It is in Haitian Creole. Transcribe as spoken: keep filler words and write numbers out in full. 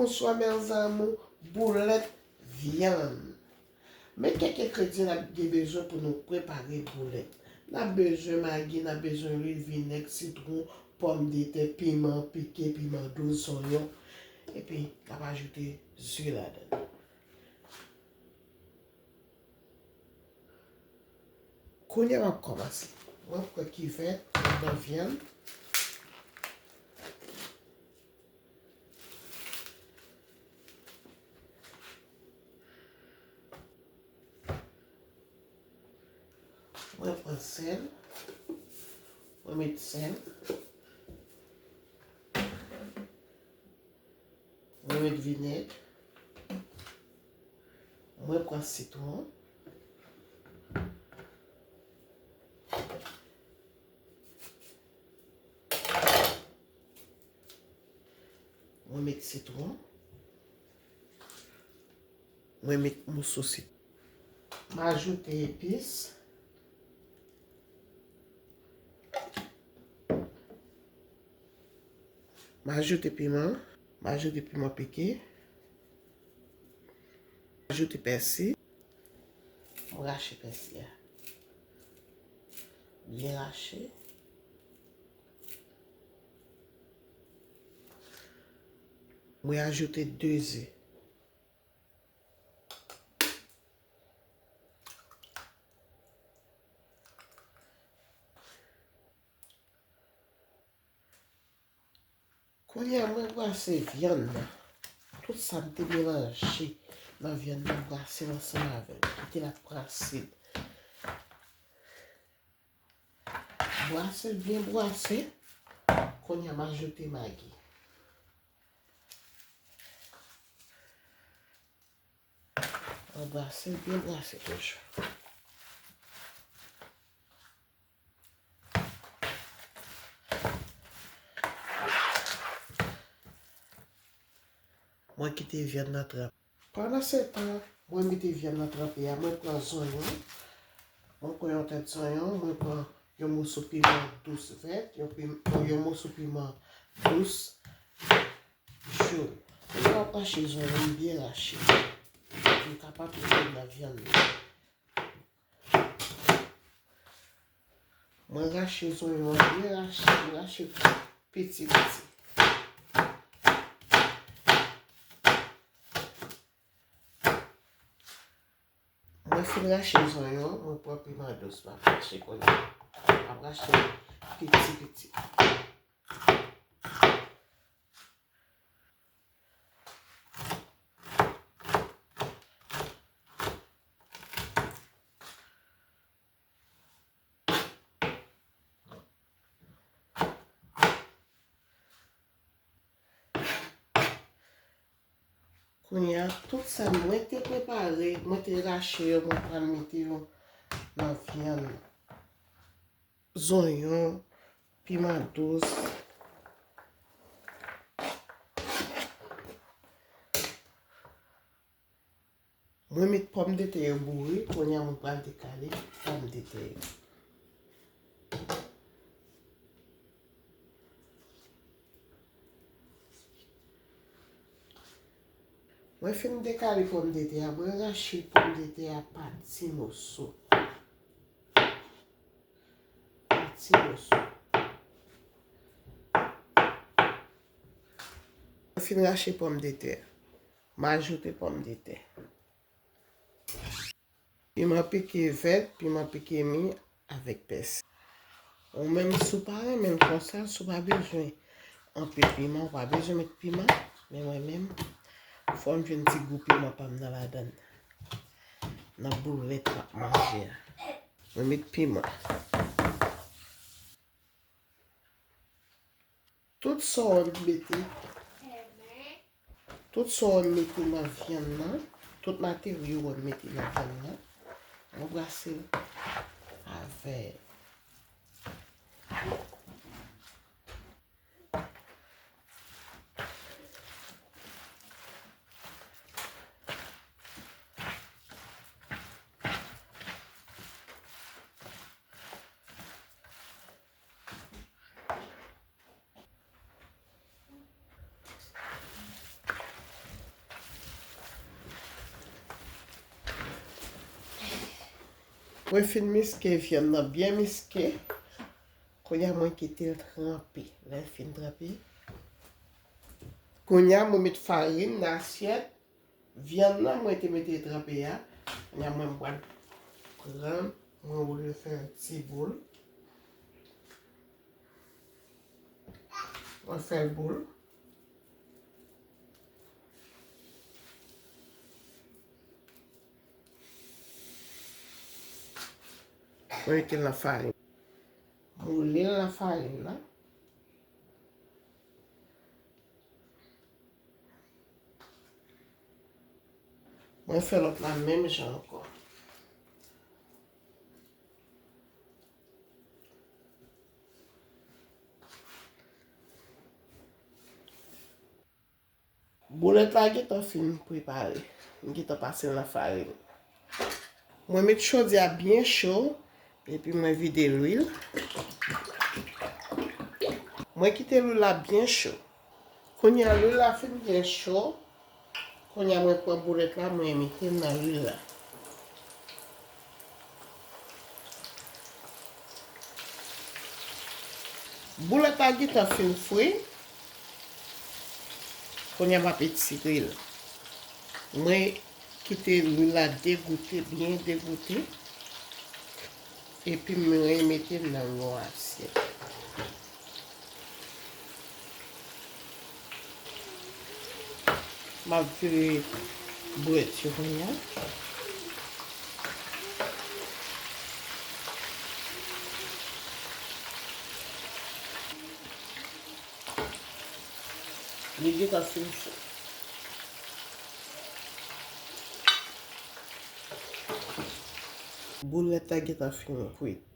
Bonswa mes amours, boulèt vyann. Men kèk engredyan n ap gen bezwen pou nou prepare boulèt. N ap bezwen magi, n ap bezwen lwil, vinèg, sitwon, pòmdetè, piman pike, piman dous, zonyon. Epi n ap ajoute zye ladan. Kounye a m ap kòmanse. Mwen pran kivèt, mwen pran vyann. Mwen pran sèl. Mwen met sèl. Mwen met vinèg. Mwen pran sitwon. Mwen met sitwon. Mwen met moso sitwon. M ajoute epis. M ajoute piman. M ajoute piman pike. M ajoute pèsi. M rache pèsi a. Byen rache. Mwen ajoute de ze. Kounye a, mwen brase vyann nan. Tout sa m te melanje nan vyann nan, m brase l ansanm avè l. Kite l ap brase l. Brase l byen brase. Kounye a, m ajoute magi. Mwen brase l byen brase toujou. Mwen kite vyann nan tranpe. Pandan se tan, mwen mete vyann nan tranpe a, mwen pran zonyon, mwen pran yon tèt zonyon, mwen pran yon moso piman dous vèt, yon pim-, yon moso piman dous jòn. Mwen ap rache zonyon m byen rache. M kapab mete nan vyann nan. Mwen rache zonyon an byen rache, m rache piti piti. Mwen fin rache zonyon an, mwen pran piman dous, m ap rache kounye a. M ap rache piti piti. Kounye a, tout sa mwen te prepare, mwen te rache yo, mwen pral mete yo nan vyann nan. Zonyon, piman dous. Mwen met pòmdetè yo boure, kounye a mwen pral dekale pòmdetè yo. Mwen fin dekale pòmdetè a, mwen rache pòmdetè a pa ti moso. Pa ti moso. Mwen fin rache pòmdetè. M ajoute pòmdetè. Piman pike vèt, piman pike mi avèk pèsi. Ou menm, si w pa renmen l konsa, si w pa bezwen anpil piman, ou pa bezwen met piman. Men mwen menm, fò m jwenn ti gou piman pa m nan ladann. Nan boulèt m ap manje a. Mwen met piman. Tout sa w wè m mete, tout sa w wè m mete nan vyann nan, tout materyo w wè m mete nan vyann nan, mwen brase l avè Mwen fin miske vyann nan, byen miske. Kounye a mwen kite l tranpe. Lè l fin tranpe, kounye a mwen met farin nan asyèt. Vyann nan mwen te mete tranpe a. Kounye a mwen pral pran, mwen woule fè yon ti boul. Mwen fè l boul. Mwen mete l nan farin. Mwen woule l nan farin nan. Mwen fè lòt la menm jan ankò. Boulèt la gentan fin prepare. M gentan pase l nan farin. Mwen met chodi a byen cho, epi mwen vide lwil. Mwen kite lwil la byen cho. Kounye a lwil la fin byen cho. Kounye a mwen pran boulèt la, mwen mete l nan lwil la. Boulèt la gentan fin fri. Kounye a m ap etire l. Mwen kite lwil la degoute, byen degoute. Epi mwen mete l nan yon asyèt. M ap vire brèd yo kounye a. Li gentan fin fri. Boulèt la gentan fin kwit.